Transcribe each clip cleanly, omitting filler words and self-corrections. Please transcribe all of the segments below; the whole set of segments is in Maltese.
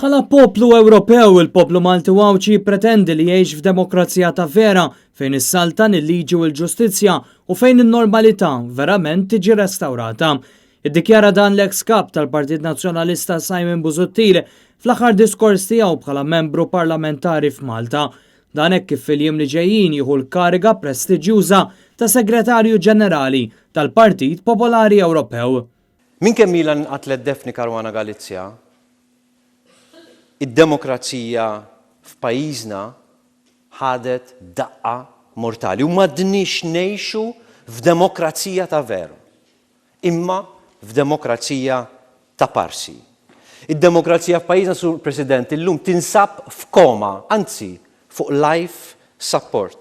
Bħala poplu Ewropew, il-poplu Malti u Għawdxi jippretendi li jgħix f'demokrazija ta' vera, fejn issaltan il-liġi u l-ġustizzja u fejn in-normalità verament tiġi restawrata. Iddikjara dan l-eks Kap tal-Partit Nazzjonalista Simon Busuttil fl-aħħar diskors tiegħu bħala membru parlamentari f'Malta. Dan hekk kif fil-jiem li ġejjin jieħu l-kariga prestiġjuża ta' Segretarju Ġenerali tal-Partit Popolari Ewropew. Minn kemm ilha nqatlet Daphne Caruana Galizia, id-demokrazija f'pajjiżna ħadet daqqa mortali u m'għadniex ngħixu f'demokrazija ta' veru, imma f'demokrazija ta' parsi. Id-demokrazija f'pajjiżna, Sur President, illum tinsab f'koma, anzi fuq life support.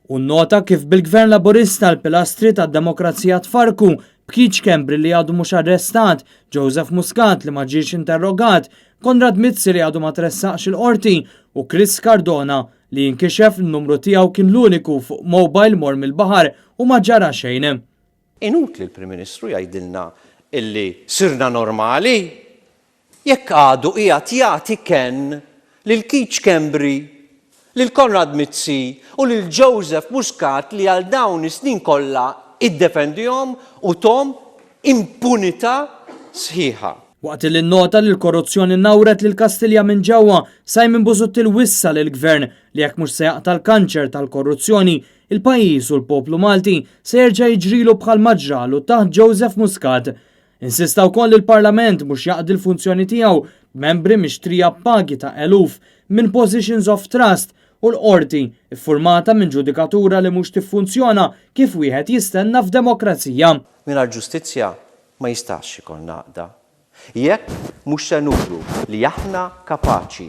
Hu nnota kif bil-Gvern Laburista l-pilastri tad-demokrazija tfarrku, b'Keith Schembri li għadu mhux arrestat, Joseph Muscat li ma ġiex interrogat, Konrad Mizzi li għadu ma tressaqx il-Qorti u Chris Cardona li inkixef li n-numru tiegħu kien l-uniku fuq mobile mormi l-baħar u ma ġara xejn. Inutli l-Prim Ministru jgħidilna illi sirna normali Jekk għadu qiegħed jagħti kenn lil Keith Schembri, lil Konrad Mizzi u lil Joseph Muscat li għal dawn is-snin kollha iddefendihom u thom impunità sħiħa. Waqt li nnota li l-korruzzjoni nawwret lil Kastilja minn ġewwa, Simon Busuttil wissa lill-Gvern li jekk mhux se jaqta' l-kanċer tal-korruzzjoni, il-pajjiż u l-poplu Malti se jerġa' jiġrilu bħal ma ġralu taħt Joseph Muscat. Insista wkoll li l-Parlament mhux jaqdi l-funzjoni tiegħu b'membri mixtrija b'pagi ta' eluf minn positions of trust u l-Qorti ffurmata minn ġudikatura li mhux tiffunzjona kif wieħed jistenna f'demokrazija. Mingħajr ġustizzja ma jistax ikollna għaqda. Jekk mhux se nuru li aħna kapaċi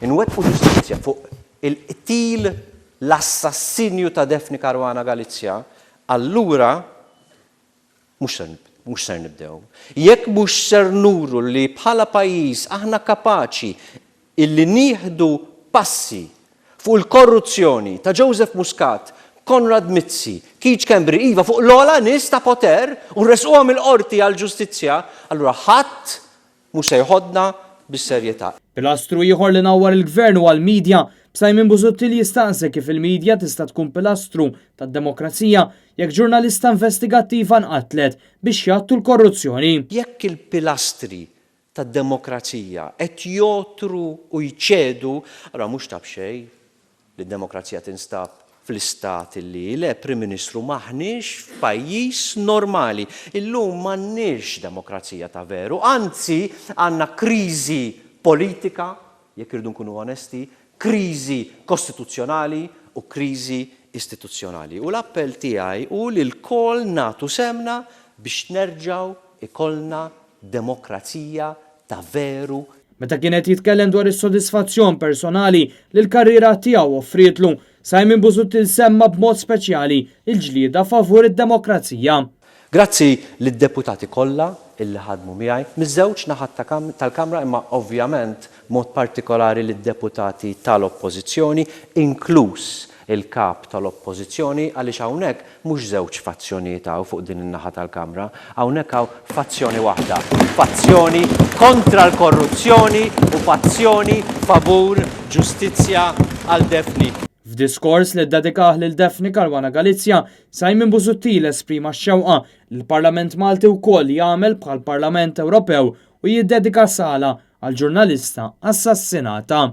nwettqu ġustizzja fuq il-qtil, l-assassinju ta' Daphne Caruana Galizia, allura Mhux ser mhux ser nibdew. Jekk mhux ser nuru li bħala pajjiż aħna kapaċi illi nieħdu passi fuq il-korruzzjoni ta' Joseph Muscat, Konrad Mizzi, Keith Schembri, iva fuq l-ogħla nies ta' poter u nressquhom il-Qorti għall-ġustizzja, allura ħadd Mhux se jħoddna bis-serjetà. Pilastru ieħor li nawwar il-Gvern huwa l-media, b'Simon Busuttil jistaqsi kif il-media tista' tkun pilastru tad-demokrazija jekk ġurnalista investigattiva nqatlet biex jgħattu l-korruzzjoni. Jekk il-pilastri tad-demokrazija qed jogħtru u jċedu, allura mhux ta' b'xejn li d-demokrazija tinstab fl-istat li hi. Le, Prim Ministru, m'aħniex f'pajjiż normali. Illum m'għandniex demokrazija ta' veru, anzi għandna kriżi politika, jekk irridu nkunu onesti, kriżi kostituzzjonali u kriżi istituzzjonali. U l-appell tiegħi hu li lkoll nagħtu sehemna biex nerġgħu jkollna demokrazija ta' veru. Meta kien qed jitkellem dwar is-sodisfazzjon personali li l-karriera tiegħu offrietlu, Simon Busuttil semma b'mod speċjali l-ġlieda favur id-demokrazija. Grazzi lid-deputati kollha illi ħadmu miegħi miż-żewġ naħat tal-Kamra imma ovvjament b'mod partikolari lid-deputati tal-Oppożizzjoni inkluż il-Kap tal-Oppożizzjoni għaliex hawnhekk mhux żewġ fazzjonijiet hawn fuq din in-naħa tal-Kamra, hawnhekk hawn fazzjoni waħda, fazzjoni kontra l-korruzzjoni u fazzjoni favur ġustizzja għal Daphne. F'diskors li ddedikah lil Daphne Caruana Galizia, Simon Busuttil esprima x-xewqa li l-Parlament Malti wkoll jagħmel bħall-Parlament Ewropew u jiddedika sala għall-ġurnalista assassinata.